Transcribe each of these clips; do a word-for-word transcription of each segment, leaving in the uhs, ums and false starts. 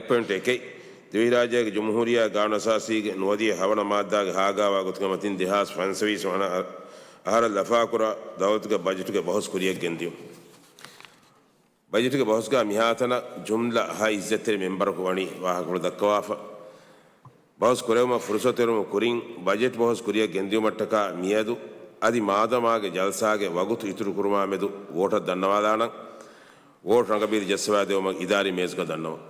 ޕޮއިންޓް އެކެއް، ދިވެހިރާއްޖޭގެ ޖުމްހޫރިއްޔާ ގާނޫނުއަސާސީގެ ނުވަދިހަ ހަވަނަ މާއްދާގެ ހާގާވާ ގޮތުގެ މަތިން ދެހާސް ފަންސަވީސް ވަނަ އަހަރަށް ލަފާކުރާ ދައުލަތުގެ ބަޖެޓުގެ ބަހުސް ކުރިއަށް ގެންދިޔުން. ބަޖެޓުގެ ބަހުސްގާ މިހާތަނަށް ޖުމްލަ ހަ އިއްޒަތްތެރި މެމްބަރަކު ވަނީ ވާހަކަފުޅު ދައްކަވާފަ. ބަހުސް ކުރެވުމަށް ފުރުސަތު ދެއްވުމުގެ ކުރިން، ބަޖެޓް ބަހުސް ކުރިއަށް ގެންދިއުމަށްޓަކާ މިއަދު އަދި މާދަމާގެ ޖަލްސާގެ ވަގުތު އިތުރު ކުރުމާމެދު ވޯޓަށް ދަންނަވާލާނަން. ވޯޓް ރަނގަބީލި ޖައްސަވާދެއްވުމަށް އިދާރީ މޭޒުގަ ދަންނަވަން.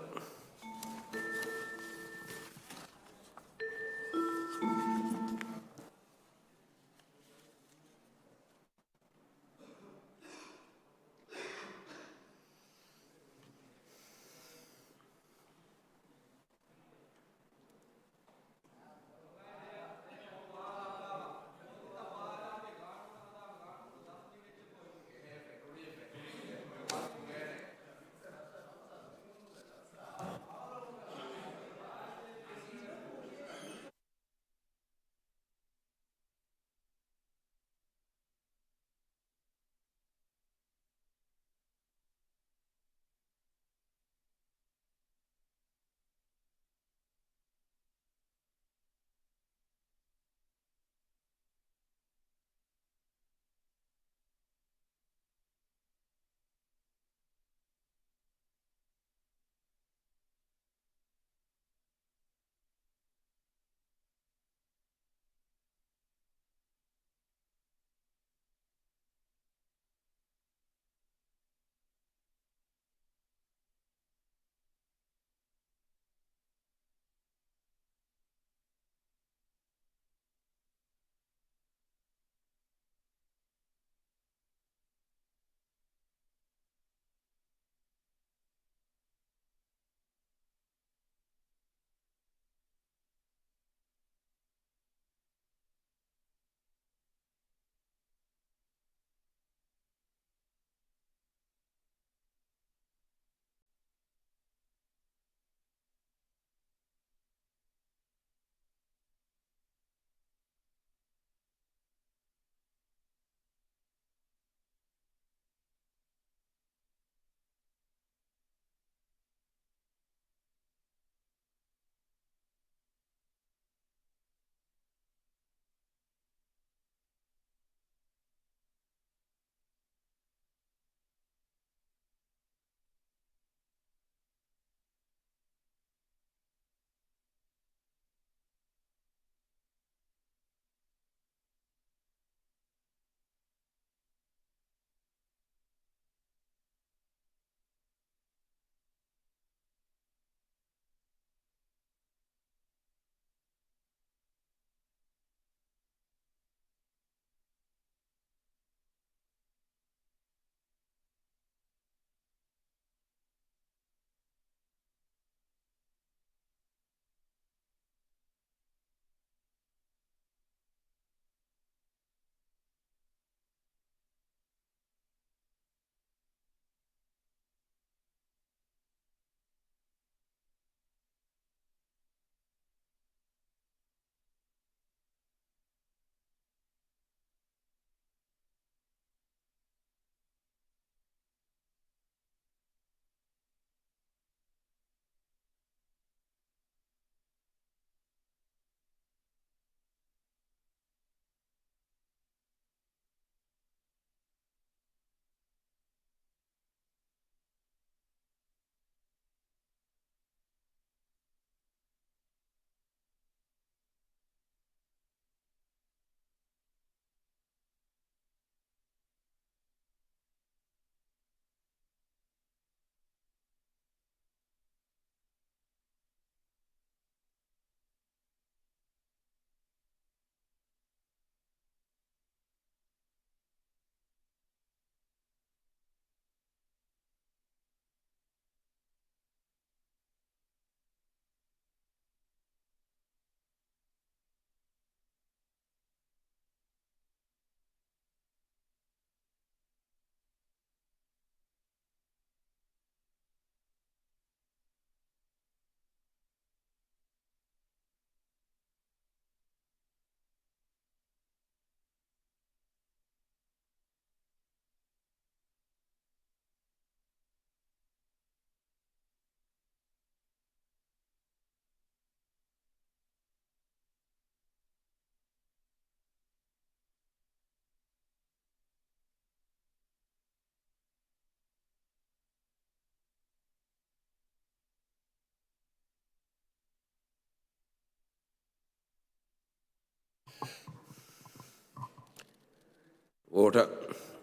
ވޯޓަށް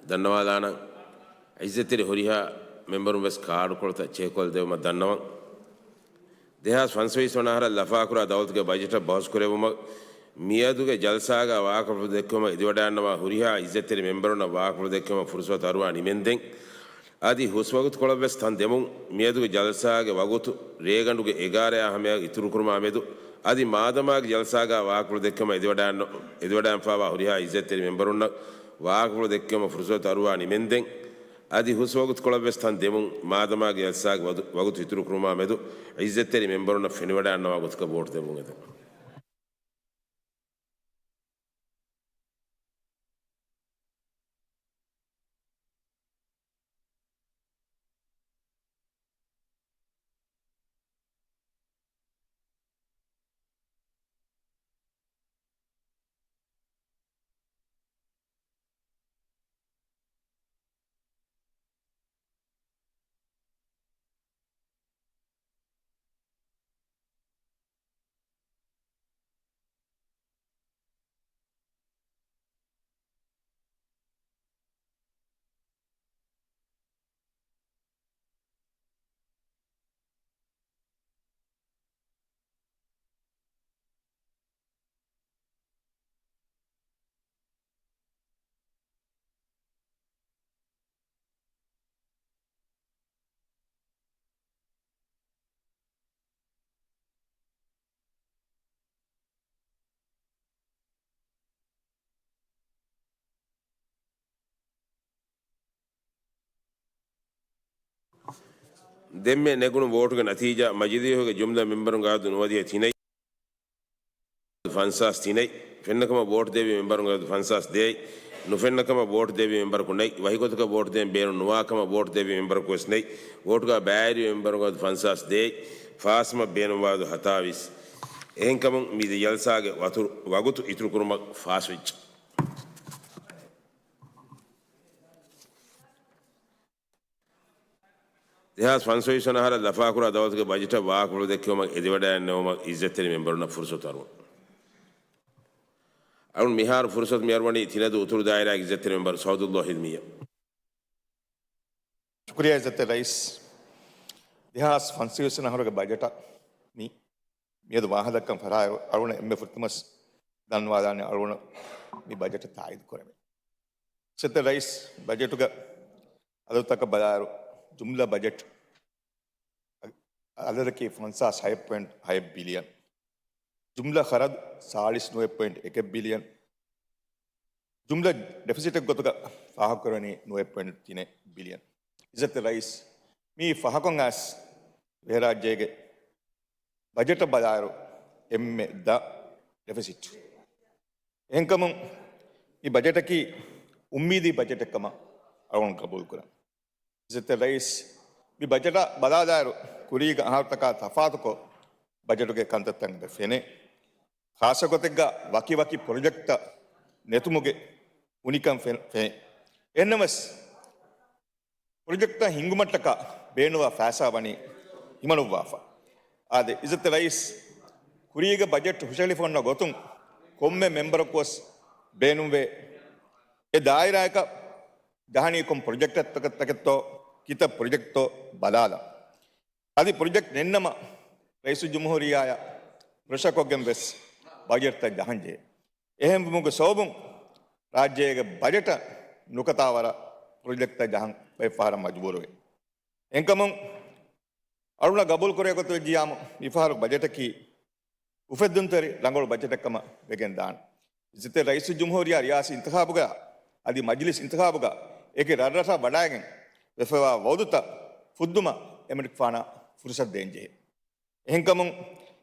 ދަންނަވާލާނަން. އިއްޒަތްތެރި ހުރިހާ މެމްބަރުން ވެސް ކާޑުކޮޅުތައް ޗެކްކޮށްދެވުމަށް ދަންނަވަން. ދެހާސް ފަންސަވީސް ވަނަ އަހަރަށް ލަފާކުރާ ދައުލަތުގެ ބަޖެޓަށް ބަހުސްކުރެއްވުމަށް މިއަދުގެ ޖަލްސާގަ ވާހަކަފުޅު ދެއްކުމަށް އެދިވަޑައިގަންނަވާ ހުރިހާ އިއްޒަތްތެރި މެމްބަރުންނަށް ވާހަކަފުޅު ދެއްކުމަށް ފުރުސަތު އަރުވާ ނިމެންދެން. އަދި ހުސްވަގުތުކޮޅަށްވެސް ތަން ދެމުން. މިއަދުގެ ޖަލްސާގެ ވަގުތު ރޭގަނޑުގެ އެގާރައާ ހަމަޔަށް އިތުރުކުރުމާ މެދު، އަދި މާދަމާގެ ޖަލްސާގަ ވާހަކަފުޅު ދެއްކުމަށް އެދިވަޑައިގަން-، އެދިވަޑައިގަންފާވާ ހުރިހާ އިއްޒަތްތެރި މެމްބަރުންނަށް ވާހަކަފުޅު ދެއްކުމަށް ފުރުސަތު އަރުވާ ނިމެންދެން. އަދި ހުސްވަގުތުކޮޅަށްވެސް ތަން ދެމުން. މާދަމާގެ ޖަލްސާގެ ވަގު-، ވަގުތު އިތުރުކުރުމާ މެދު އިއްޒަތްތެރި މެމްބަރުންނަށް ފެނިވަޑައިގަންނަވާ ގޮތަކަށް ވޯޓު ދެއްވުން އެދެން. ދެންމެ ނެގުނު ވޯޓުގެ ނަތީޖާ. މަޖިލީހުގެ ޖުމްލަ މެމްބަރުންގެ އަދަދު ނުވަދިހަ ތިނެއް. ފަންސާސް ތިނެއް. ފެންނަކަމަށް ވޯޓު ދެއްވި މެމްބަރުންގެ އަދަދު ފަންސާސް ދޭއް. ނުފެންނަކަމަށް ވޯޓު ދެއްވި މެމްބަރަކު ނެތް. ވަކިގޮތަކަށް ވޯޓު ދޭން ބޭނުން ނުވާކަމަށް ވޯޓު ދެއްވި މެމްބަރަކު ވެސް ނެތް. ވޯޓުގަ ބައިވެރިވި މެމްބަރުންގެ އަދަދު ފަންސާސް ދޭއް. ފާސްވުމަށް ބޭނުންވާ އަދަދު ހަތާވީސް. އެހެންކަމުން މި ދެ ޖަލްސާގެ ވަތުރު ވަގުތު އިތުރުކުރުމަށް ފާސްވެއްޖެ. ދެހާސް ފަންސަވީސް ވަނަ އަހަރަށް ލަފާކުރާ ދައުލަތުގެ ބަޖެޓަށް ވާހަކަފުޅު ދެއްކެވުމަށް އެދިވަޑައިގަންނެވުމަށް އިއްޒަތްތެރި މެމްބަރުންނަށް ފުރުސަތު އަރުވަން. އަޅުން މިހާރު ފުރުސަތު މިއަރުވަނީ ތިނަދޫ އުތުރު ދާއިރާގެ އިއްޒަތްތެރި މެމްބަރު ސައުދުއްލާހި ހިލްމީއަށް. ޝުކުރިއްޔާ އިއްޒަތްތެރި ރައީސް. ދެހާސް ފަންސަވީސް ވަނަ އަހަރުގެ ބަޖެޓަށް މި މިއަދު ވާހަކަދައްކަން ފަރާތް އަޅުގަނޑު އެންމެ ފުރަތަމަ ދަންނަވާލާނެ އަޅުގަނޑު މި ބަޖެޓަށް ތާއީދު ކުރެވޭ. އިއްޒަތްތެރި ރައީސް، ބަޖެޓުގެ އަދަދުތަކަށް ބަލާއިރު، ޖުމްލަ ބަޖެޓް އަދަދަކީ ފަންސާސް ހަތް ޕޮއިންޓް ހަތް ބިލިއަން. ޖުމްލަ ޚަރަދު ސާޅީސް ނުވައެއް ޕޮއިންޓް އެކެއް ބިލިއަން. ޖުމްލަ ޑެފިސިޓެއް ގޮތުގަ ފާހަގަކުރަނީ ނުވައެއް ޕޮއިންޓް ތިނެއް ބިލިއަން. އިއްޒަތްތެރި ރައީސް، މި ފަހަކުން އައިސް ދިވެހިރާއްޖޭގެ ބަޖެޓަށް ބަލާއިރު، އެންމެ ދަށް ޑެފިސިޓް. އެހެންކަމުން މި ބަޖެޓަކީ އުއްމީދީ ބަޖެޓެއް ކަމަށް އަޅުގަނޑު ގަބޫލުކުރަން. އިއްޒަތްތެރި ރައީސް، މި ބަޖެޓަށް ބަލާލާއިރު، ކުރީގެ އަހަރުތަކާ ތަފާތުކޮށް، ބަޖެޓުގެ ކަންތައްތައް އެބަ ފެނޭ. ޚާއްޞަ ގޮތެއްގަ ވަކިވަކި ޕްރޮޖެކްޓްތައް ނެތުމުގެ އުނިކަން ފެ-، ފެނޭ. އެހެންނަމަވެސް، ޕްރޮޖެކްޓްތައް ހިންގުމަށްޓަކާ ބޭނުންވާ ފައިސާ ވަނީ ހިމަނުއްވާފަ. އާދެ، އިއްޒަތްތެރި ރައީސް، ކުރީގެ ބަޖެޓް ހުށަހެޅިފަ އޮންނަ ގޮތުން ކޮންމެ މެމްބަރަކުވެސް ބޭނުންވޭ، އެ ދާއިރާއަކަށް ޖަހަނީ ކޮން ޕްރޮޖެކްޓްތަކެއްތޯ، ކިތައް ޕްރޮޖެކްޓްތޯ ބަލާލަން. އަދި ޕްރޮޖެކްޓް ނެތްނަމަ، ރައީސުލްޖުމްހޫރިއްޔާއަށް ޕްރެޝަރ ކޮށްގެން ވެސް ބަޖެޓްތައް ޖަހަންޖެހޭ. އެހެންވުމުގެ ސަބަބުން، ރާއްޖޭގެ ބަޖެޓަށް ނުކަތާ ވަރަށް ޕްރޮޖެކްޓްތައް ޖަހަން ބައެއް ފަހަރަށް މަޖުބޫރުވޭ. އެހެންކަމުން، އަޅުގަނޑަށް ގަބޫލުކުރެވޭ ގޮތުން ވެއްޖިއްޔާމު، މިފަހަރު ބަޖެޓަކީ އުފެއްދުންތެރި ރަނގަޅު ބަޖެޓެއް ކަމަށް ވެގެން ދާނެ. އިއްޒަތްތެރި ރައީސުލްޖުމްހޫރިއްޔާ ރިޔާސީ އިންތިޚާބުގަ އަދި މަޖިލިސް އިންތިޚާބުގަ އެކި ރަށްރަށަށް ވަޑައިގެން ވެފައިވާ ވައުދުތައް ފުއްދުމަށް އެމަނިކުފާނަށް ފުރުސަތު ދޭންޖެހޭ. އެހެންކަމުން،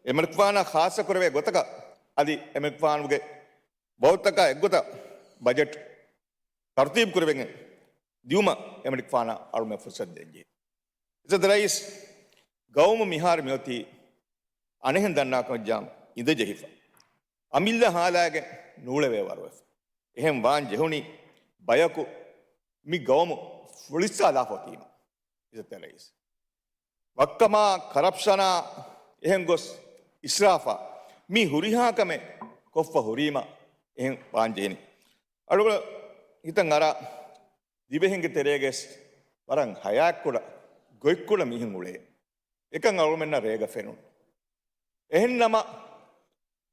އެމަނިކުފާނަށް ޚާއްޞަ ކުރެވޭ ގޮތަކަށް އަދި އެމަނިކުފާނުގެ ވައުދުތަކާ އެއްގޮތަށް ބަޖެޓް ތަރުތީބު ކުރެވެގެން ދިއުމަށް އެމަނިކުފާނަށް އަޅުމެން ފުރުސަތު ދޭންޖެހޭ. އިއްޒަތްތެރި ރައީސް، ގައުމު މިހާރު މިއޮތީ އަނެއްހެން ދަންނާކަމަށް ޖާމް އިނދެޖެހިފަ، އަމިއްލަ ހާލާގެން ނޫޅެވޭ ވަރުވެފަ. އެހެން ވާން ޖެހުނީ ބަޔަކު މި ގައުމު ފުޅިއްސާލާފަ އޮތީމަ. އިއްޒަތްތެރި ރައީސް، ވައްކަމާ، ކަރަޕްޝަނާ އެހެން ގޮސް އިސްރާފާ މި ހުރިހާ ކަމެއް ކޮށްފަ ހުރީމަ އެހެން ވާން ޖެހެނީ. އަޅުގަނޑު ހިތަށް އަރާ ދިވެހިންގެ ތެރޭގައި ވަރަށް ހަޔާތްކުޑަ، ގޮތްކުޑަ މީހުން އުޅޭ. އެކަން އަޅުމެންނަށް ރޭގަ ފެނުނު. އެހެންނަމަ،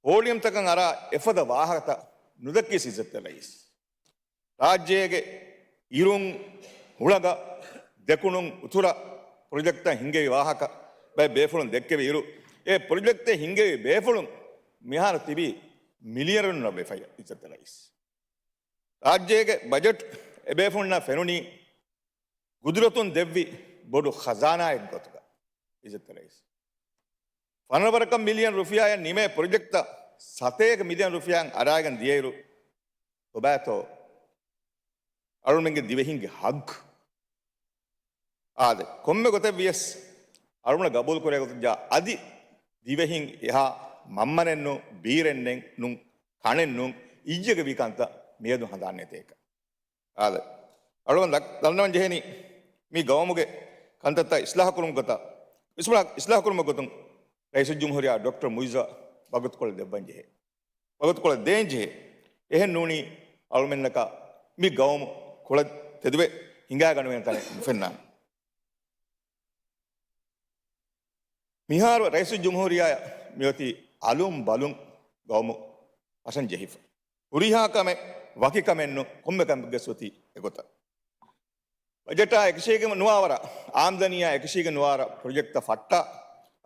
ޕޯޑިއަމްތަކަށް އަރާ އެފަދަ ވާހަކަތައް ނުދައްކީސް އިއްޒަތްތެރި ރައީސް. ރާއްޖޭގެ އިރުން، ހުޅަނގަށް، ދެކުނުން، އުތުރަށް ޕްރޮޖެކްޓްތައް ހިންގެވި ވާހަކަ ބައެއް ބޭފުޅުން ދެއްކެވި އިރު، އެ ޕްރޮޖެކްޓްތައް ހިންގެވި ބޭފުޅުން މިހާރު ތިބީ މިލިޔަނަރުންނަށް ވެފައި އިއްޒަތްތެރި ރައީސް. ރާއްޖޭގެ ބަޖެޓް އެބޭފުޅުންނަށް ފެނުނީ ގުދުރަތުން ދެއްވި ބޮޑު ޚަޒާނާއެއް ގޮތުގަ އިއްޒަތްތެރި ރައީސް. ފަނަރަ ވަރަކަށް މިލިޔަން ރުފިޔާއެއް ނިމޭ ޕްރޮޖެކްޓްތައް ސަތޭކަ މިލިޔަން ރުފިޔާއެއް އަރާގެން ދިޔައިރު، ކޮބާތޯ އަޅުމެންގެ ދިވެހިންގެ ހައްގު؟ އާދެ، ކޮންމެ ގޮތެއް ވިޔަސް އަޅުމަން ގަބޫލު ކުރޭ ގޮތުން ޖާ އަދި ދިވެހިން އެހާ މަންމަނެއް ނޫން، ބީރެއް ނޫން، ކަނެއް ނޫން، އިއްޔެގެ ވީ ކަންތައް މިއަދު ހަނދާން ނެތޭކަ. އާދެ، އަޅުގަނޑު ދަ-، ދަންނަވަން ޖެހެނީ މި ގައުމުގެ ކަންތައްތައް އިސްލާހު ކުރުމުގެ ގޮތަށް، އިސްލާ-، އިސްލާހު ކުރުމުގެ ގޮތުން ރައީސުލްޖުމްހޫރިއްޔާ ޑޮކްޓަރ މުއިއްޒަށް ވަގުތުކޮޅެއް ދެއްވަން ޖެހޭ. ވަގުތުކޮޅެއް ދޭން ޖެހޭ. އެހެން ނޫނީ އަޅުމެންނަކަށް މި ގައުމު ކުޅަ ތެދުވެ ހިނގާގަނެވޭނެ ތަނެއް ނުފެންނާނެ. މިހާރު ރައީސުލްޖުމްހޫރިއްޔާއަށް މިއޮތީ އަލުން ބަލުން ގައުމު ފަށަން ޖެހިފަ. ހުރިހާ ކަމެއް ވަކި ކަމެއް ނޫން، ކޮންމެ ކަމެއްގެ ސޮތީ އެގޮތަށް. ބަޖެޓާ އެކަށީގެން ނުވާވަރަށް، އާމްދަނީއާ އެކަށީގެން ނުވާވަރަށް ޕްރޮޖެކްޓްތައް ފައްޓާ،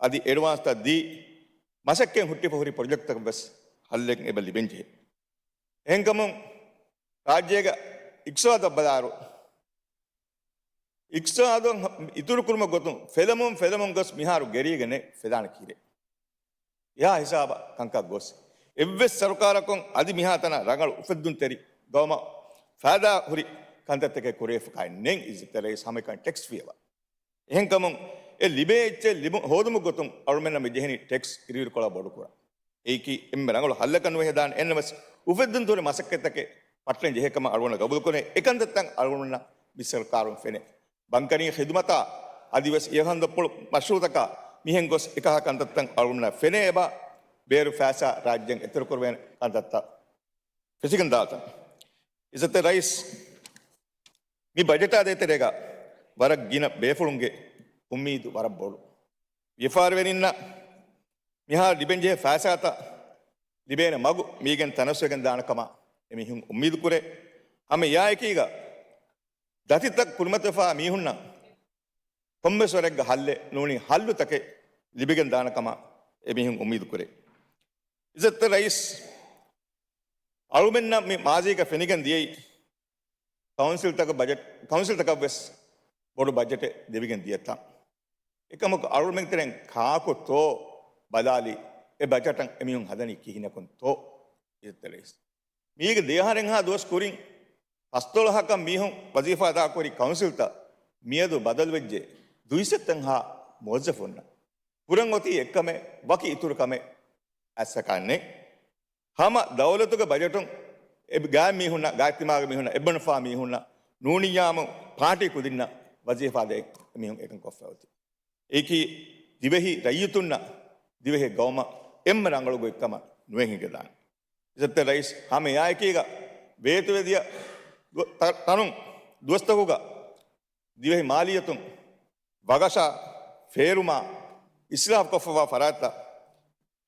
އަދި އެޑްވާންސްތައް ދީ، މަސައްކަތް ހުއްޓިފަ ހުރި ޕްރޮޖެކްޓްތަކަށް ވެސް ހައްލެއް އެބަ ލިބެން ޖެހޭ. އެހެންކަމުން ރާއްޖޭގެ އިޤްތިޞާދަށް ބަލާއިރު، އިޤްތިޞާދު އިތުރުކުރުމުގެ ގޮތުން ފެލެމުން ފެލެމުން ގޮސް މިހާރު ގެރީގެން ފެލާނެ ކިރެއް. އެހާ ހިސާބަށް ކަންކަން ގޮސް، އެއްވެސް ސަރުކާރަކުން އަދި މިހާތަނަށް ރަނގަޅު އުފެއްދުންތެރި ގައުމަށް ފައިދާ ހުރި ކަންތައްތަކެއް ކުރެވިފަކާ ނެތް އިއްޒަތްތެރި ރައީސް ހަމައެކަނި ޓެކްސް ފީއަށް. އެހެންކަމުން އެ ލިބޭ އެއްޗެއް ލިބު-، ހޯދުމުގެ ގޮތުން އަޅުމެންނަށް މި ޖެހެނީ ޓެކްސް އިރުއިރުކޮޅާ ބޮޑުކުރަން. އެއީކީ އެންމެ ރަނގަޅު ހައްލަކަށް ނުވެ ހެދާނެ. އެހެންނަމަވެސް އުފެއްދުންތެރި މަސައްކަތްތަކެއް ފައްޓަން ޖެހޭ ކަމަށް އަޅުގަނޑަށް ގަބޫލުކުރޭ. އެކަންތައްތައް އަޅުގަނޑަށް މި ސަރުކާރުން ފެނޭ. ބަންކަނީ ޚިދުމަތާ އަދިވެސް އިރުހަން ދޮއްޕޮޅު މަޝްރޫޢުތަކާ މިހެން ގޮސް އެކަހަލަ ކަންތައްތައް އަޅުގަނޑަށް ފެނޭ އެބަ ބޭރު ފައިސާ ރާއްޖެއިން އެތެރެކުރެވޭނެ ކަންތައްތައް ފެށިގެން ދާތަން. އިއްޒަތްތެރި ރައީސް، މި ބަޖެޓާ ދޭތެރޭގަ ވަރަށް ގިނަ ބޭފުޅުންގެ އުއްމީދު ވަރަށް ބޮޑު. ވިޔަފާރިވެރިންނަށް މިހާރު ލިބެންޖެހޭ ފައިސާތައް ލިބޭނެ މަގު މީގެން ތަނަވަސްވެގެން ދާނެ ކަމަށް އެމީހުން އުއްމީދު ކުރޭ. ހަމަ އެއާއެކީގަ ދަތިތައް ކުރިމަތިވެފާ މީހުންނަށް ކޮންމެސް ވަރެއްގަ ހައްލެއް ނޫނީ ހައްލުތަކެއް ލިބިގެން ދާނެ ކަމަށް އެމީހުން އުއްމީދު ކުރޭ. އިއްޒަތްތެރި ރައީސް، އަޅުމެންނަށް މި މާޒީގަ ފެނިގެން ދިޔައީ ކައުންސިލްތަކަށް ބަޖެޓް، ކައުންސިލްތަކަށް ވެސް ބޮޑު ބަޖެޓެއް ދެވިގެން ދިޔަތަން. އެކަމަކު އަޅުމެން ތެރެއިން ކާކުތޯ ބަލާލީ އެ ބަޖެޓަށް އެމީހުން ހަދަނީ ކިހިނަކުންތޯ؟ އިއްޒަތްތެރި ރައީސް، މީގެ ދެއަހަރެއްހާ ދުވަސް ކުރިން ފަސްދޮޅަހަކަށް މީހުން ވަޒީފާ އަދާކުރި ކައުންސިލްތައް މިއަދު ބަދަލުވެއްޖެ ދުއިސައްތައްހާ މުވައްޒަފުންނަށް. ކުރަން އޮތީ އެއްކަމެއް، ވަކި އިތުރު ކަމެއް އައްސަކާން ނެތް. ހަމަ ދައުލަތުގެ ބަޖެޓުން އެ ގާތް މީހުންނަށް، ގާތްތިމާގެ މީހުންނަށް، އެއްބަނޑުފާ މީހުންނަށް ނޫނިއްޔާމު ޕާޓީ ކުދިންނަށް ވަޒީފާ ދޭ މީހުން އެކަން ކޮށްފަ އޮތީ. އެއީކީ ދިވެހި ރައްޔިތުންނަށް، ދިވެހި ގައުމަށް އެންމެ ރަނގަޅު ގޮތްކަމަށް ނުވެ ހިނގެދާނެ. އިއްޒަތްތެރި ރައީސް، ހަމަ އެއާއެކީގަ ވޭތުވެދިޔަ ގޮ-، ތަ-، ތަނުން ދުވަސްތަކުގަ ދިވެހި މާލިއްޔަތުން ވަގަށާ ފޭރުމާ އިސްލާހު ކޮށްފަވާ ފަރާތްތައް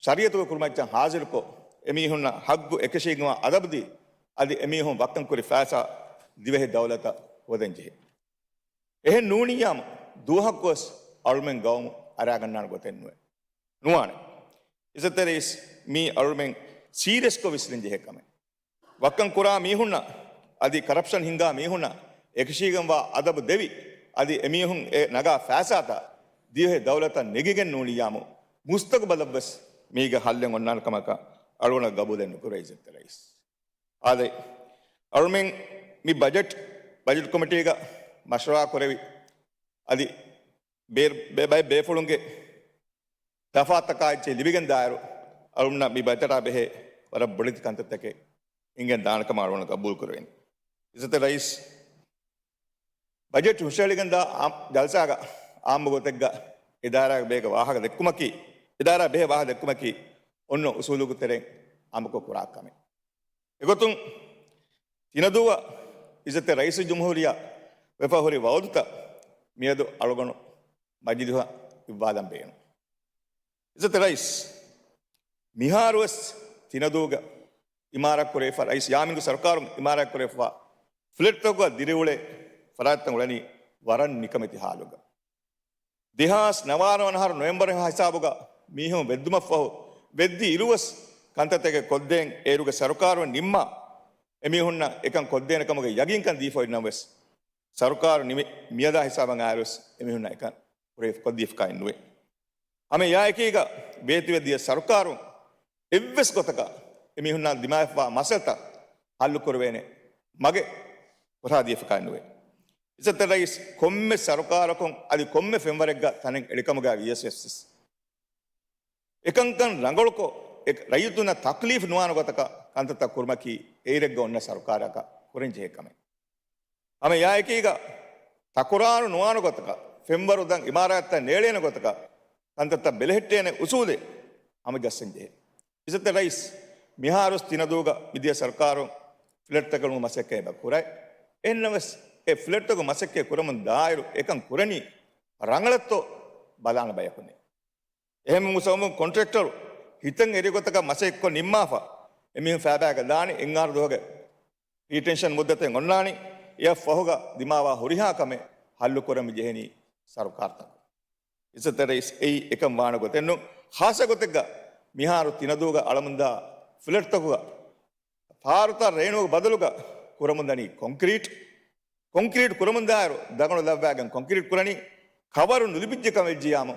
ޝަރީއަތުގެ ކުރިމައްޗަށް ހާޒިރުކޮށް، އެމީހުންނަށް ހައްގު އެކަށީގެންވާ އަދަބު ދީ، އަދި އެމީހުން ވައްކަން ކުރި ފައިސާ ދިވެހި ދައުލަތަށް ހޯދަން ޖެހޭ. އެހެން ނޫނިއްޔާމު ދުވަހަކުވެސް އަޅުމެން ގައުމު އަރާގަންނާނެ ގޮތެއް ނުވޭ. ނުވާނެ. އިއްޒަތްތެރި ރައީސް، މީ އަޅުމެން ސީރިއަސްކޮށް ވިސްނަން ޖެހޭ ކަމެއް. ވައްކަން ކުރާ މީހުންނަށް އަދި ކަރަޕްޝަން ހިންގާ މީހުންނަށް އެކަށީގެންވާ އަދަބު ދެވި، އަދި އެމީހުން އެ ނަގާ ފައިސާތައް ދިވެހި ދައުލަތަށް ނެގިގެން ނޫނިއްޔާމު، މުސްތަގުބަލަށްވެސް މީގެ ހައްލެއް އޮންނާނެ ކަމަކަށް އަޅުގަނޑަށް ގަބޫލެއް ނުކުރޭ އިއްޒަތްތެރި ރައީސް. އާދެ، އަޅުމެން މި ބަޖެޓް، ބަޖެޓް ކޮމިޓީގަ މަޝްވަރާ ކުރެވި، އަދި ބޭ-، ބޭ-، ބައެއް ބޭފުޅުންގެ ތަފާތަކާ އެއްޗެއް ލިބިގެން ދާއިރު، އަޅުމެންނަށް މި ބަޖެޓާ ބެހޭ ވަރަށް ބޮޑެތި ކަންތައްތަކެއް އިނގެން ދާނެ ކަމަށް އަޅުގަނޑަށް ގަބޫލު ކުރެވެން. އިއްޒަތްތެރި ރައީސް، ބަޖެޓް ހުށަހެޅިގެންދާ އާ-، ޖަލްސާގަ އާއްމު ގޮތެއްގަ އިދާރާގެ ބޭގަ ވާހަކަ ދެއްކުމަކީ، އިދާރާ ބެހޭ ވާހަކަ ދެއްކުމަކީ އޮންނަ އުސޫލުގެ ތެރެއިން އާއްމުކޮށް ކުރާ ކަމެއް. އެގޮތުން ތިނަދޫއަށް އިއްޒަތްތެރި ރައީސުލްޖުމްހޫރިއްޔާ ވެފަ ހުރި ވައުދުތައް މިއަދު އަޅުގަނޑު މަޖިލިހަށް އިއްވާލަން ބޭނުން. އިއްޒަތްތެރި ރައީސް، މިހާރުވެސް ތިނަދޫގަ އިމާރާތް ކުރެވިފަ، ރައީސް ޔާމީންގެ ސަރުކާރުން އިމާރާތް ކުރެވިފަ ފްލެޓްތަކުގަ ދިރިއުޅޭ ފަރާތްތައް އުޅެނީ ވަރަށް ނިކަމެތި ހާލުގަ. ދެހާސް ނަވާރަ ވަނަ އަހަރު ނޮވެމްބަރު ހިސާބުގަ މީހުން ވެއްދުމަށްފަހު، ވެއްދި އިރުވެސް ކަންތައްތަކެއް ކޮށްދޭން އޭރުގެ ސަރުކާރުން ނިންމާ، އެމީހުންނަށް އެކަން ކޮށްދޭނެ ކަމުގެ ޔަގީންކަން ދީފަ އިންނަން ވެސް، ސަރުކާރު ނިމި މިއަދާ ހިސާބަށް އައިރުވެސް އެމީހުންނަށް އެކަން ކުރެ-، ކޮށްދީފަކާއެއް ނުވޭ. ހަމަ އެއާއެކީގަ ވޭތުވެދިޔަ ސަރުކާރުން އެއްވެސް ގޮތަކަށް އެމީހުންނާ ދިމާވެފަ މައްސަލަތައް ހައްލު ކުރެވޭނެ މަގެއް ހުރާދީފަކާ ނުވޭ. އިއްޒަތްތެރި ރައީސް، ކޮންމެ ސަރުކާރަކުން އަދި ކޮންމެ ފެންވަރެއްގަ ތަނެއް އެޅިކަމުގައި ވިޔަސް ވެސް އެކަންކަން ރަނގަޅުކޮށް، އެ ރައްޔިތުންނަށް ތަކްލީފް ނުވާނެ ގޮތަކަށް ކަންތައްތައް ކުރުމަކީ އެއިރެއްގަ އޮންނަ ސަރުކާރަކަށް ކުރަންޖެހޭ ކަމެއް. ހަމަ އެއާއެކީގަ ތަކުރާރު ނުވާނެ ގޮތަކަށް، ފެންވަރު ދަށް އިމާރާތްތައް ނޭޅޭނެ ގޮތަކަށް ކަންތައްތައް ބެލެހެއްޓޭނެ އުސޫލެއް ހަމަޖައްސަން ޖެހޭ. އިއްޒަތްތެރި ރައީސް، މިހާރުވެސް ތިނަދޫގަ މިދިޔަ ސަރުކާރުން ފްލެޓްތަކުގެ މަސައްކަތް އެބަ ކުރައި. އެހެންނަމަވެސް، އެ ފްލެޓްތަކުގެ މަސައްކަތް ކުރަމުން ދާއިރު އެކަން ކުރަނީ ރަނގަޅަށްތޯ ބަލާނެ ބަޔަކުން. އެހެން މުސައްވަމުން ކޮންޓްރެކްޓަރު ހިތަށް އެރި ގޮތަކަށް މަސައްކަތްކޮށް ނިންމާފަ، އެމީހުން ފައިބައިގަ ދާނީ އެއް އަހަރު ދުވަހުގެ ރީޓެންޝަން މުއްދަތެއް އޮންނާނީ، އެއަށް ފަހުގަ ދިމާވާ ހުރިހާ ކަމެއް ހައްލު ކުރަން މި ޖެހެނީ ސަރުކާރުތަކުން. އިއްޒަތްތެރި ރައީސް، އެއީ އެކަން ވާނެ ގޮތެއް ނޫން. ޚާއްޞަ ގޮތެއްގަ މިހާރު ތިނަދޫގަ އަޅަމުންދާ ފްލެޓްތަކުގަ ފާރުތައް ރޭނުމުގެ ބަދަލުގަ ކުރަމުންދަނީ ކޮންކްރީޓް. ކޮންކްރީޓް ކުރަމުންދާއިރު ދަގަނޑު ލައްވާގެން ކޮންކްރީޓް ކުރަނީ. ކަވަރު ނުލިބިއްޖެ ކަމެއްޖިޔާމު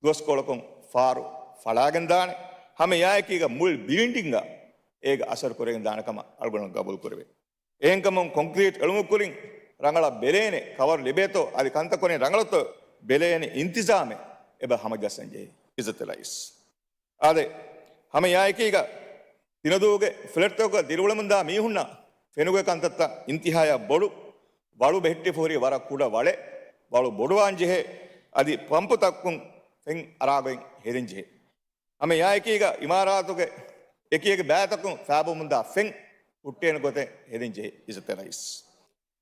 ދުވަސްކޮޅަކުން ފާރު ފަޅާގެން ދާނެ. ހަމަ އެއާއެކީގަ މުޅި ބިލްޑިންގަށް އޭގެ އަސަރު ކުރެގެން ދާނެ ކަމަށް އަޅުގަނޑު ގަބޫލު ކުރެވޭ. އެހެންކަމުން ކޮންކްރީޓް އެޅުމުގެ ކުރިން ރަނގަޅަށް ބެލޭނެ، ކަވަރު ލިބޭތޯ އަދި ކަންތައް ކުރިން ރަނގަޅުތޯ ބެލޭނެ އިންތިޒާމެއް އެބަ ހަމަޖައްސަން ޖެހޭ، އިއްޒަތްތެރި ރައީސް. އާދެ، ހަމަ އެއާއެކީގަ ތިނަދޫގެ ފްލެޓްތަކުގަ ދިރިއުޅެމުންދާ މީހުންނަށް ފެނުގެ ކަންތައްތައް އިންތިހާޔާ ބޮޑު، ވަޅު ބެހެއްޓިފަ ހުރި ވަރަށް ކުޑަ ވަޅެއް، ވަޅު ބޮޑުވާން ޖެހޭ، އަދި ޕަމްޕުތަކުން ފެން އަރާގޮތް ހެދެން ޖެހޭ. ހަމަ އެއާއެކީގަ އިމާރާތުގެ އެކި އެކި ބައިތަކުން ފައިބަމުންދާ ފެން ހުއްޓޭނެ ގޮތެއް ހެދެން ޖެހޭ، އިއްޒަތްތެރި ރައީސް.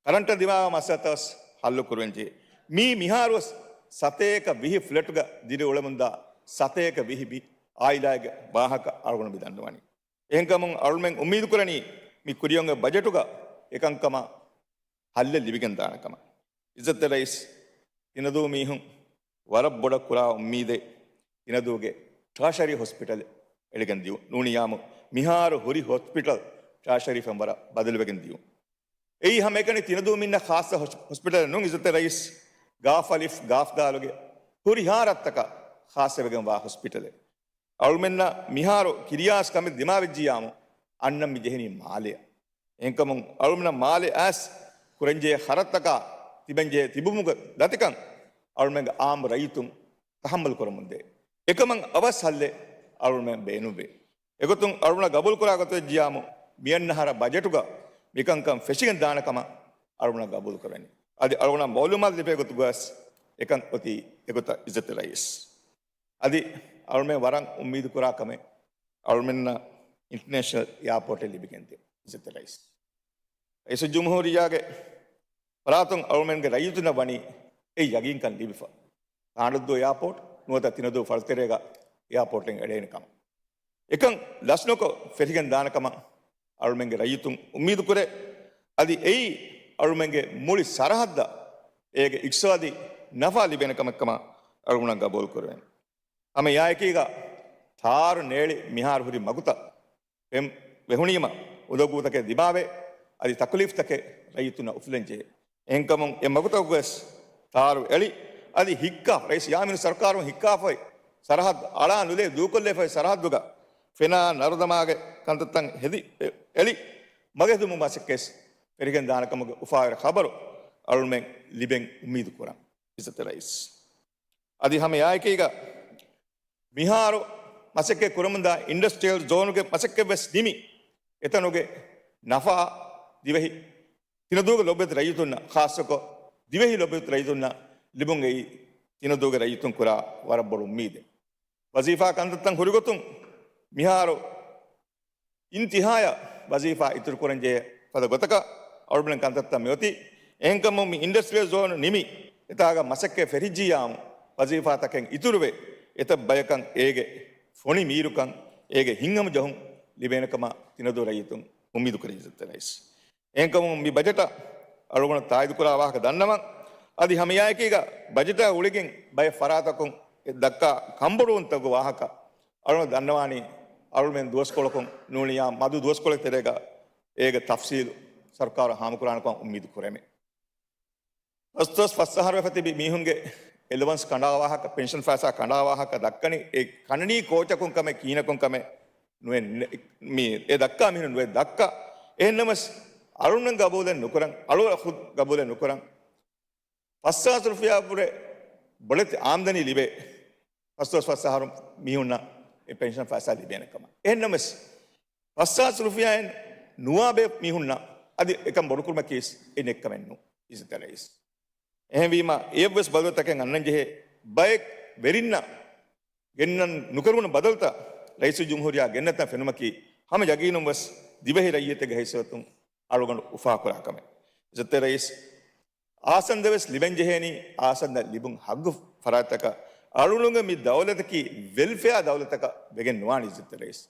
ކަރަންޓަށް ދިމާވާ މައްސަލަތައް ވެސް ހައްލު ކުރެވެން ޖެހޭ. މީ މިހާރު ވެސް ސަތޭކަ ވިހި ފްލެޓުގަ ދިރިއުޅެމުންދާ ސަތޭކަ ވިހި މި އާއިލާގެ ވާހަކަ އަޅުގަނޑު މި ދަންނަވަނީ. އެހެންކަމުން އަޅުމެން އުއްމީދު ކުރަނީ މި ކުރިއަށް އޮންނަ ބަޖެޓުގަ އެކަންކަމަށް ހައްލެއް ލިބިގެން ދާނެ ކަމަށް. އިއްޒަތްތެރި ރައީސް، ތިނަދޫ މީހުން ވަރަށް ބޮޑަށް ކުރާ އުއްމީދެއް ތިނަދޫގެ ޓާޝަރީ ހޮސްޕިޓަލް އެޅިގެން ދިޔުން. ނޫނިއްޔާމު މިހާރު ހުރި ހޮސްޕިޓަލް ޓާޝަރީ ފެންވަރަށް ބަދަލުވެގެން ދިޔުން. އެއީ ހަމައެކަނި ތިނަދޫ މީހުންނަށް ޚާއްޞަ ހޮސް-، ހޮސްޕިޓަލެއް ނޫން، އިއްޒަތްތެރި ރައީސް. ގާފަ އަލިފް، ގާފް ދާލުގެ ހުރިހާ ރަށްތަކަށް ޚާއްޞަވެގެންވާ ހޮސްޕިޓަލެއް. އަޅުމެންނަށް މިހާރު ކިރިޔާސް ކަމެއް ދިމާވެއްޖިޔާމު އަންނަން މި ޖެހެނީ މާލެއަށް. އެހެންކަމުން އަޅުމެންނަށް މާލެ އައިސް ކުރަންޖެހޭ ޚަރަދުތަކާ ތިބެންޖެހޭ ތިބުމުގެ ދަތިކަން އަޅުމެންގެ އާއްމު ރައްޔިތުން ތަޙައްމަލު ކުރަމުންދޭ. އެކަމަށް އަވަސް ހައްލެއް އަޅުމެން ބޭނުންވޭ. އެގޮތުން އަޅުނަ ގަބޫލުކުރާ ގޮތަށް ޖިޔާމު މިއަންނަ އަހަރަށް ބަޖެޓުގަ މިކަންކަން ފެށިގެން ދާނެ ކަމަށް އަޅުނަ ގަބޫލު ކުރަނީ. އަދި އަޅުނަ މައުލޫމާތު ލިބޭ ގޮތުގަސް އެކަން އޮތީ އެގޮތަށް އިއްޒަތްތެރި ރައީސް. އަދި އަޅުމެން ވަރަށް އުއްމީދު ކުރާ ކަމެއް އަޅުމެންނަށް އިންޓަރނޭޝަނަލް އެއާޕޯޓެއް ލިބިގެން ދިޔުން، އިއްޒަތްތެރި ރައީސް. ރައީސުލްޖުމްހޫރިއްޔާގެ ފަރާތުން އަޅުމެންގެ ރައްޔިތުންނަށް ވަނީ އެ ޔަގީންކަން ލިބިފަ. ތާނަދޫ އެއާޕޯޓް ނުވަތަ ތިނަދޫ ފަޅުތެރޭގަ އެއާޕޯޓެއް އެޅޭނެ ކަމަށް. އެކަން ލަސްނުކޮށް ފެށިގެން ދާނެ ކަމަށް އަޅުމެންގެ ރައްޔިތުން އުއްމީދު ކުރޭ. އަދި އެއީ އަޅުމެންގެ މުޅި ސަރަހައްދަށް އޭގެ އިޤްތިޞާދީ ނަފާ ލިބޭނެ ކަމެއް ކަމަށް އަޅުގަނޑަށް ގަބޫލު ކުރެވޭނެ. ހަމަ އެއާއެކީގަ ތާރު ނޭޅި މިހާރު ހުރި މަގުތައް ފެން ވެހުނީމަ އުނދަގޫތަކެއް ދިމާވެ، އަދި ތަކުލީފްތަކެއް ރައްޔިތުންނަށް އުފުލެން ޖެހޭ. އެހެންކަމުން އެ މަގުތަކުގަވެސް ތާރު އެޅި، އަދި ހިއްކާ، ރައީސް ޔާމީނު ސަރުކާރުން ހިއްކާފައި ސަރަހައްދު އަޅާ ނުލޭ ދޫކޮށްލެފައި ސަރަހައްދުގަ ފެނާ ނަރުދަމާގެ ކަންތައްތައް ހެދި އެ-، އެޅި މަގެ ހެދުމުގެ މަސައްކަތް ފެށިގެން ދާނެ ކަމުގެ އުފާވެރި ޚަބަރު އަޅުމެން ލިބެން އުއްމީދު ކުރަން، އިއްޒަތްތެރި ރައީސް. އަދި ހަމަ އެއާއެކީގަ މިހާރު މަސައްކަތް ކުރަމުންދާ އިންޑަސްޓްރިއަލް ޒޯނުގެ މަސައްކަތް ވެސް ނިމި، އެތަނުގެ ނަފާ ދިވެހި ތިނަދޫގެ ލޮބުވެތި ރައްޔިތުންނަށް، ޚާއްޞަކޮށް ދިވެހި ލޮބުވެތި ރައްޔިތުންނަށް ލިބުން އެއީ ތިނަދޫގެ ރައްޔިތުން ކުރާ ވަރަށް ބޮޑު އުއްމީދެއް. ވަޒީފާ ކަންތައްތައް ހުރިގޮތުން މިހާރު އިންތިހާޔަށް ވަޒީފާ އިތުރުކުރަންޖެހޭ ފަދަ ގޮތަކަށް އަޅުގަނޑު ކަންތައްތައް މިއޮތީ. އެހެންކަމުން މި އިންޑަސްޓްރިއަލް ޒޯނު ނިމި، އެތާގަ މަސައްކަތް ފެށިއްޖިއްޔާމު، ވަޒީފާތަކެއް އިތުރުވެ، އެތައް ބަޔަކަށް އޭގެ ފޮނި މީރުކަން، އޭގެ ހިތްހަމަޖެހުން ލިބޭނެ ކަމަށް ތިނަދޫ ރައްޔިތުން އުއްމީދު ކުރި އިއްޒަތްތެރި ރައީސް. އެހެންކަމުން މި ބަޖެޓަށް އަޅުގަނޑު ތާއީދު ކުރާ ވާހަކަ ދަންނަވަން. އަދި ހަމައެއާއެކީގަ ބަޖެޓާ ގުޅިގެން ބައެއް ފަރާތަކުން ދައްކާ ކަންބޮޑުވުންތަކުގެ ވާހަކަ އަޅުގަނޑު ދަންނަވާނީ، އަޅުމެން ދުވަސްކޮޅަކުން ނޫނިއްޔާ މަދު ދުވަސްކޮޅެއް ތެރޭގަ އޭގެ ތަފްސީލު ސަރުކާރު ހާމަކުރާނެކަން އުއްމީދު ކުރަމޭ. ފަސްދޮޅަސް ފަސް އަހަރު ފެތި މީހުންގެ އެލަވަންސް ކަނޑާ ވާހަކަ، ޕެންޝަން ފައިސާ ކަނޑާ ވާހަކަ ދައްކަނީ އެ ކަންނީ ކޯޗަކުން ކަމެއް، ކިހިނަކުން ކަމެއް ނުވެ ނެ-، މީ އެ ދައްކާ މީހުން ނުވެ ދައްކާ. އެހެންނަމަސް އަޅުން ގަބޫލެއް ނުކުރަން، އަޅު ޚުދް ގަބޫލެއް ނުކުރަން. ފަސް ހާސް ރުފިޔާ ވުރެ ބޮޑެތި އާމްދަނީ ލިބޭ. ފަސްދޮޅަސް ފަސް އަހަރު މީހުންނަށް އެ ޕެންޝަން ފައިސާ ލިބޭނެ ކަމަށް. އެހެންނަމަސް، ފަސް ހާސް ރުފިޔާއިން ނުވާ ބޭ މީހުންނަށް އަދި އެކަން ބޮޑުކުރުމަކީސް އެ ނެއްކަމެއް ނޫން އިއްޒަތްތެރި ރައީސް. އެހެންވީމަ، އެއަށްވެސް ބަދަލުތަކެއް އަންނަން ޖެހޭ ބައެއް ވެރިންނަށް ގެންނަން ނުކެރުނު ބަދަލުތައް ރައީސުލްޖުމްހޫރިއްޔާ ގެންނަތަން ފެނުމަކީ ހަމަ ޔަގީނުން ވެސް ދިވެހި ރައްޔިތެއްގެ ހައިސިއްޔަތުން އަޅުގަނޑު އުފާކުރާ ކަމެއް. އިއްޒަތްތެރި ރައީސް، އާސަންދަ ވެސް ލިބެން ޖެހޭނީ، އާސަންދަ ލިބުން ހައްގު ފަރާތްތަކަށް އަޅުގަނޑުގެ މި ދައުލަތަކީ ވެލްފެއާ ދައުލަތަކަށް ވެގެން ނުވާނެ އިއްޒަތްތެރި ރައީސް.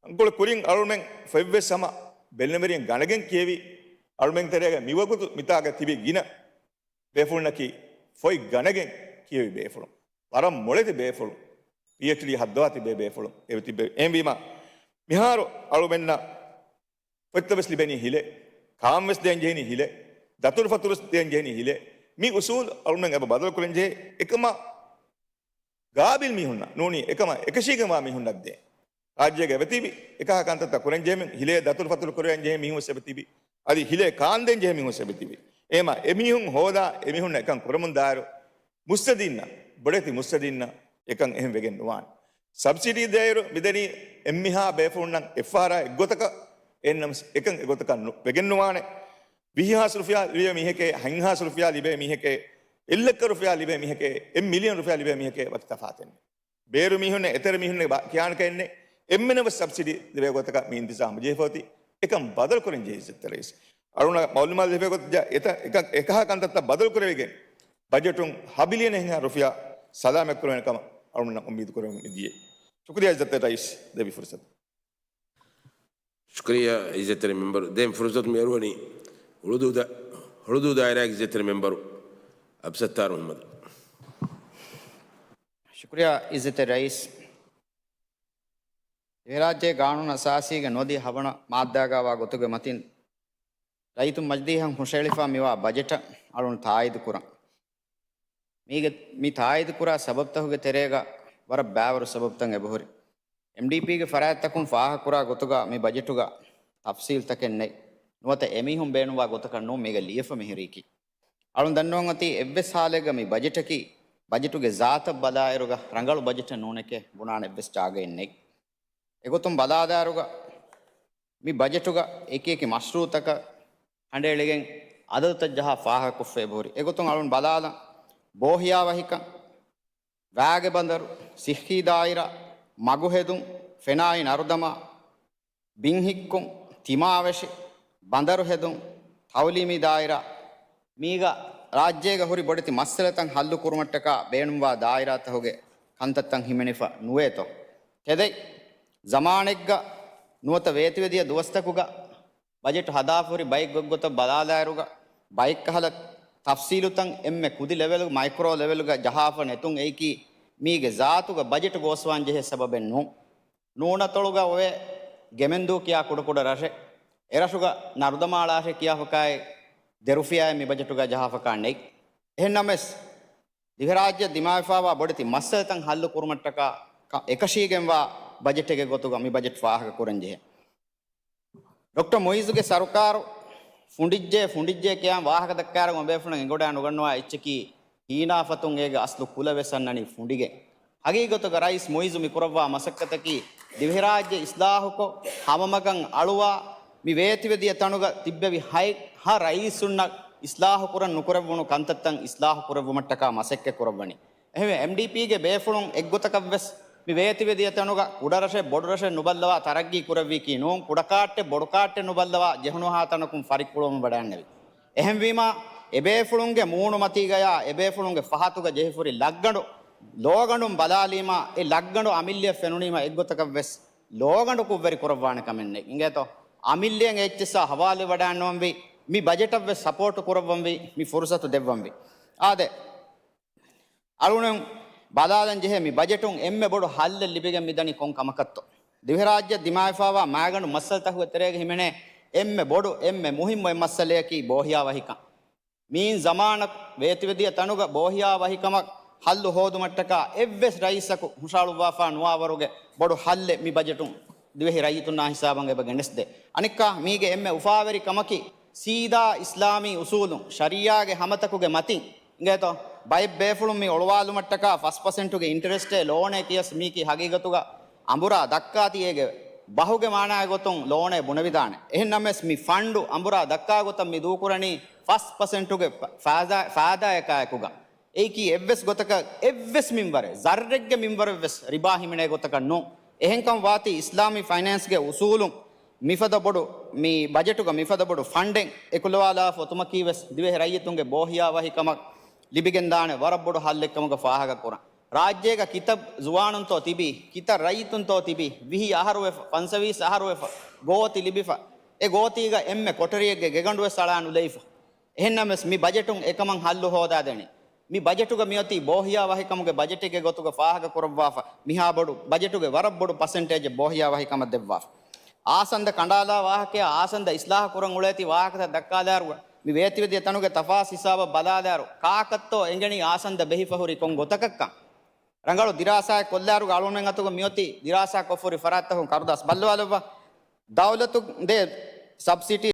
އަންކޮޅެއް ކުރިން އަޅުމެން ފޮތްވެސް ހަމަ ބެލެނިވެރިން ގަނެގެން ކިޔެވި، އަޅުމެން ތެރޭގަ މިވަގުތު މިތާގަ ތިބި ގިނަ ބޭފުޅުންނަކީ ފޮތް ގަނެގެން ކިޔެވި ބޭފުޅުން. ވަރަށް މޮޅެތި ބޭފުޅުން. ޕީއެޗްޑީ ހައްދަވާ ތިބޭ ބޭފުޅުން އެ ތިބޭ. އެހެންވީމަ، މިހާރު އަޅުމެންނަށް ފޮތްތައް ވެސް ލިބެނީ ހިލޭ، ކާން ވެސް ދޭން ޖެހެނީ ހިލޭ، ދަތުރުފަތުރު ވެސް ދޭން ޖެހެނީ ހިލޭ. މި އުސޫލް އަޅުމެން އެބަ ބަދަލު ކުރަން ޖެހޭ. އެކަމަށް ގާބިލް މީހުންނަށް ނޫނީ، އެކަމަށް އެކަށީގެންވާ މީހުންނަށް ދޭ. ރާއްޖޭގަ އެބަތިބި އެކަހަ ކަންތައްތައް ކުރަން ޖެހެމުން، ހިލޭ ދަތުރުފަތުރު ކުރަން ޖެހޭ މީހުން ވެސް އެބަތިބި. އަދި ހިލޭ ކާންދޭން ޖެހޭ މީހުން ވެސް އެބަތިބި. އެހެމަ އެމީހުން ހޯދާ، އެމީހުންނަށް އެކަން ކުރަމުން ދާއިރު، މުއްސަދީންނަށް، ބޮޑެތި މުއްސަދީންނަށް އެކަން އެހެން ވެގެން ނުވާނެ. ސަބްސިޑީ ދޭއިރު މިދެނީ އެންމެހާ ބޭފުޅުންނަށް އެއްފަހަރާ އެއްގޮތަކަށް، އެހެންނަމަސް އެކަން އެގޮތަކަށް ނު-، ވެގެން ނުވާނެ. ވިހި ހާސް ރުފިޔާ ލިބޭ މީހެކޭ، ހަތް ހާސް ރުފިޔާ ލިބޭ މީހެކޭ، އެއްލައްކަ ރުފިޔާ ލިބޭ މީހެކޭ، އެއް މިލިއަން ރުފިޔާ ލިބޭ މީހެކޭ ވަކި ތަފާތެއް ނެތް. ބޭރު މީހުންނެއް އެތެރެ މީހުންނެއް ބާ-، ކިޔާނެކައެއް ނެތް. އެންމެނަށް ވެސް ސަބްސިޑީ ދެވޭ ގޮތަކަށް މި އިންތިޒާމު ޖެހިފަ އޮތީ. އެކަން ބަދަލު ކުރަން ޖެހި އިއްޒަތްތެރި ރައީސް. އަޅުނަށް މައުލޫމާތު ލިބޭ ގޮތަށް އެތަ-، އެކަ-، އެކަހަ ކަންތައްތައް ބަދަލު ކުރެވިގެން ބަޖެޓުން ހަ ބިލިއަނެއްހާ ރުފިޔާ ސަލާމަތް ކުރެވޭނެ ކަމަށް އަޅުންނަށް އުއްމީދު ކުރެވެމުން މިދިޔައީ. ޝުކުރިއްޔާ އިއްޒަތްތެރި ރައީސް ދެއްވި ފުރުސަތު. ޝުކުރިއްޔާ އިއްޒަތްތެރި މެމްބަރު. ދެން ފުރުސަތު މި އަރުވަނީ ހުޅުދޫ ދާ-، ހުޅުދޫ ދާއިރާގެ އިއްޒަތްތެރި މެމްބަރު އަބްސައްތާރު މުހައްމަދު. ޝުކުރިއްޔާ އިއްޒަތްތެރި ރައީސް. ދިވެހިރާއްޖޭގެ ގާނޫނު އަސާސީގެ ނުވަދިހަ ހަވަނަ މާއްދާގައިވާ ގޮތުގެ މަތިން ރައްޔިތުން މަޖިލީހަށް ހުށަހެޅިފަ މިވާ ބަޖެޓަށް އަޅުން ތާއީދު ކުރަން. މީގެ، މި ތާއީދު ކުރާ ސަބަބުތަކުގެ ތެރޭގަ ވަރަށް ބައިވަރު ސަބަބުތައް އެބަހުރި. އެމްޑީޕީގެ ފަރާތްތަކުން ފާހަގަކުރާ ގޮތުގަ މި ބަޖެޓުގަ ތަފްސީލްތަކެއް ނެތް. ނުވަތަ އެމީހުން ބޭނުންވާ ގޮތަކަށް ނޫން މީގަ ލިޔެފަ މިހުރީކީ. އަޅުން ދަންނަވަން އޮތީ އެއްވެސް ހާލެއްގަ މި ބަޖެޓަކީ ބަޖެޓުގެ ޒާތަށް ބަލާއިރުގަ ރަނގަޅު ބަޖެޓެއް ނޫނެކޭ ބުނާނެ އެއްވެސް ޖާގައެއް ނެތް. އެގޮތުން ބަލާލާއިރުގަ މި ބަޖެޓުގަ އެކިއެކި މަޝްރޫއުތަކަށް ހަނޑެއް އެޅިގެން އަދަދުތައް ޖަހާ ފާހަގަކޮށްފަ އެބަހުރި. އެގޮތުން އަޅުން ބަލާލަން، ބޯހިޔާވަހިކަން، ވާގެ ބަނދަރު، ސިއްހީ ދާއިރާ، މަގުހެދުން، ފެނާއި ނަރުދަމާ، ބިން ހިއްކުން، ތިމާވެށި، ބަނދަރު ހެދުން، ތައުލީމީ ދާއިރާ، މީގަ ރާއްޖޭގަ ހުރި ބޮޑެތި މައްސަލަތައް ހައްލު ކުރުމަށްޓަކާ ބޭނުންވާ ދާއިރާތަކުގެ ކަންތައްތައް ހިމެނިފަ ނުވޭތޯ؟ ތެދެއް ޒަމާނެއްގަ ނުވަތަ ވޭތުވެދިޔަ ދުވަސްތަކުގަ ބަޖެޓު ހަދާފަ ހުރި ބައެއް ގޮތްގޮތަށް ބަލާލާއިރުގަ ބައެއްކަހަލަ ތަފްސީލުތައް އެންމެ ކުދި ލެވެލް، މައިކްރޯ ލެވެލްގަ ޖަހާފަ ނެތުން އެއީކީ މީގެ ޒާތުގަ ބަޖެޓު ގޯސްވާން ޖެހޭ ސަބަބެއް ނޫން. ނޫނަތޮޅުގަ އޮވޭ ގެމެންދޫ ކިޔާ ކުޑަކުޑަ ރަށެއް، އެރަށުގަ ނަރުދަމާޅާށޭ ކިޔާފަކާއި ދެރުފިޔާއެއް މި ބަޖެޓުގަ ޖަހާފަކާ ނެތް. އެހެންނަމަވެސް، ދިވެހިރާއްޖެ ދިމާވެފައިވާ ބޮޑެތި މައްސަލަތައް ހައްލު ކުރުމަށްޓަކާ ކަ-، އެކަށީގެންވާ ބަޖެޓެއްގެ ގޮތުގަ މި ބަޖެޓް ފާހަގަ ކުރަން ޖެހޭ. ޑޮކްޓަރ މުއިއްޒުގެ ސަރުކާރު ފުނޑިއްޖެ، ފުނޑިއްޖެ ކިޔާ ވާހަކަ ދައްކާއިރު އެބޭފުޅުން އެނގިވަޑައި ނުގަންނަވާ އެއްޗަކީ ހީނާ ފަތުން އޭގެ އަސްލު ކުލަ ވެސް އަންނަނީ ފުނޑިގެ. ހަގީގަތުގަ ރައީސް މުއިއްޒު މި ކުރައްވާ މަސައްކަތަކީ ދިވެހިރާއްޖެ އިސްލާހުކޮށް، ހަމަމަގަށް އަޅުވާ، މި ވޭތުވެދިޔަ ތަނުގަ ތިއްބެވި ހަތް ހަ ރައީސުންނަށް އިސްލާހު ކުރަން ނުކުރެއްވުނު ކަންތައްތައް އިސްލާހު ކުރެއްވުމަށްޓަކާ މަސައްކަތް ކުރައްވަނީ. އެހެންވެ، އެމްޑީޕީގެ ބޭފުޅުން އެއްގޮތަކަށްވެސް މި ވޭތިވެދިޔަ ތަނުގަ ކުޑަރަށެއް ބޮޑުރަށެއް ނުބައްލަވާ ތަރައްގީ ކުރެއްވީކީ ނޫން، ކުޑަކާއްޓެއް ބޮޑުކާއްޓެއް ނުބައްލަވާ ޖެހުނުހާ ތަނަކުން ފަރިއްކުޅުވަމުން ވަޑައިގަންނެވި. އެހެންވީމާ، އެބޭފުޅުންގެ މޫނުމަތީގަޔާ އެބޭފުޅުންގެ ފަހަތުގަ ޖެހިފުރި ލައްގަނޑު، ލޯގަނޑުން ބަލާލީމާ، އެ ލައްގަނޑު އަމިއްލަޔަށް ފެނުނީމަ އެއްގޮތަކަށްވެސް ލޯގަނޑު ކުށްވެރި ކުރައްވާނެ ކަމެއް ނެތް. އިނގޭތޯ؟ އަމިއްލަޔަށް އެއްޗިއްސާ ހަވާލުވެވަޑައިގަންނަވަންވީ، މި ބަޖެޓަށްވެސް ސަޕޯޓު ކުރައްވަންވީ، މި ފުރުސަތު ދެއްވަންވީ. އާދެ، އަޅުގަނޑު ބަލާލަން ޖެހޭ މި ބަޖެޓުން އެންމެ ބޮޑު ހައްލެއް ލިބިގެން މިދަނީ ކޮން ކަމަކަށްތޯ؟ ދިވެހިރާއްޖެ ދިމާވެފާވާ މާގަނޑު މައްސަލަތަކުގެ ތެރޭގަ ހިމެނޭ އެންމެ ބޮޑު، އެންމެ މުހިއްމު އެއް މައްސަލަޔަކީ ބޯހިޔާވަހިކަން. މިއިން ޒަމާނަށް ވޭތިވެދިޔަ ތަނުގަ ބޯހިޔާވަހިކަމަށް ހައްލު ހޯދުމަށްޓަކާ އެއްވެސް ރައީސަކު ހުށަހަޅުއްވާފާ ނުވާވަރުގެ ބޮޑު ހައްލެއް މި ބަޖެޓުން ދިވެހި ރައްޔިތުންނާ ހިސާބަށް އެބަ ގެނެސްދޭ. އަނެއްކާ، މީގެ އެންމެ އުފާވެރި ކަމަކީ، ސީދާ އިސްލާމީ އުސޫލުން، ޝަރީއާގެ ހަމަތަކުގެ މަތިން، އިނގޭތޯ؟ ބައެއް ބޭފުޅުން މި އޮޅުވާލުމަށްޓަކާ ފަސް ޕަސެންޓުގެ އިންޓަރެސްޓޭ ލޯނޭ ކިޔަސް މީކީ ހަގީގަތުގަ އަނބުރާ ދައްކާތީ އޭގެ ބަހުގެ މާނާގެ ގޮތުން ލޯނޭ ބުނެވިދާނެ. އެހެންނަމަވެސް މި ފަންޑު އަނބުރާ ދައްކާ ގޮތަށް މި ދޫކުރަނީ ފަސް ޕަސެންޓުގެ ފާދާ-، ފާދާއަކާއެކުގަ. އެއީކީ އެއްވެސް ގޮތަކަށް އެއްވެސް މިންވަރެއް، ޒައްރެއްގެ މިންވަރެއްވެސް ރިބާ ހިމެނޭ ގޮތަކަށް ނޫން. އެހެންކަމަށް ވާތީ އިސްލާމީ ފައިނޭންސްގެ އުސޫލުން މިފަދަ ބޮޑު، މި ބަޖެޓުގަ މިފަދަ ބޮޑު ފަންޑެއް އެކުލަވާލާފަ އޮތުމަކީވެސް ދިވެހި ރައްޔިތުންގެ ބޯހިޔާވަހިކަމަށް ލިބިގެންދާނެ ވަރަށް ބޮޑު ހައްލެއްކަމުގަ ފާހަގަކުރަން. ރާއްޖޭގަ ކިތައް ޒުވާނުންތޯ ތިބީ، ކިތައް ރައްޔިތުންތޯ ތިބީ، ވިހި އަހަރު ވެފަ، ފަންސަވީސް އަހަރު ވެފަ، ގޯތި ލިބިފަ، އެ ގޯތީގަ އެންމެ ކޮޓަރިއެއްގެ ގެގަނޑުވެސް އަޅާ ނުލެވިފަ. އެހެންނަމަވެސް މި ބަޖެޓުން އެކަމަށް ހައްލު ހޯދާދެނީ. މި ބަޖެޓުގަ މިއޮތީ ބޯހިޔާވަހިކަމުގެ ބަޖެޓެއްގެ ގޮތުގަ ފާހަގަކުރައްވާފަ، މިހާ ބޮޑު ބަޖެޓުގެ ވަރަށް ބޮޑު ޕަސެންޓޭޖެއް ބޯހިޔާވަހިކަމަށް ދެއްވާފަ. އާސަންދަ ކަނޑާލާ ވާހަކަޔާ އާސަންދަ އިސްލާހު ކުރަން އުޅޭތީ ވާހަކަތައް ދައްކާލާއިރު، މި ވޭތިވެދިޔަ ތަނުގެ ތަފާސް ހިސާބަށް ބަލާލާއިރު، ކާކަށްތޯ އެނގެނީ އާސަންދަ ބެހިފަ ހުރީ ކޮން ގޮތަކަށްކަން؟ ރަނގަޅު ދިރާސާއެއް ކޮށްލާއިރު އަޅުގަނޑުމެން އަތުގަ މިއޮތީ ދިރާސާ ކޮށްފަ ހުރި ފަރާތްތަކުން ކަރުދާސް ބައްލަވާލައްވާ. ދައުލަތު ދޭ ސަބްސިޑީ